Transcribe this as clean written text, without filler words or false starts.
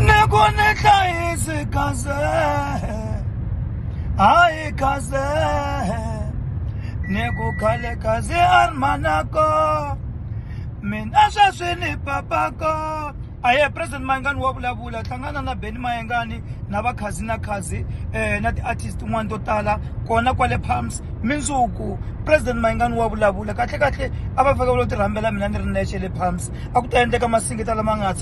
Ni ku ni hlayisi kaze hayi kaze ni ku khale kaze a ri manako mina sweswi ni papako aye president Mayengani wa vulavula hlangana na Benny Mayengani na va khazi na khazi na ti-artist tin'wana to tala kona kwale Palms mindzuku president Mayengani wa vulavula kahle kahle a va fika va lo ti rhambela mina ni ri nexe le Palms a ku ta endleka masingita lama nga tshama.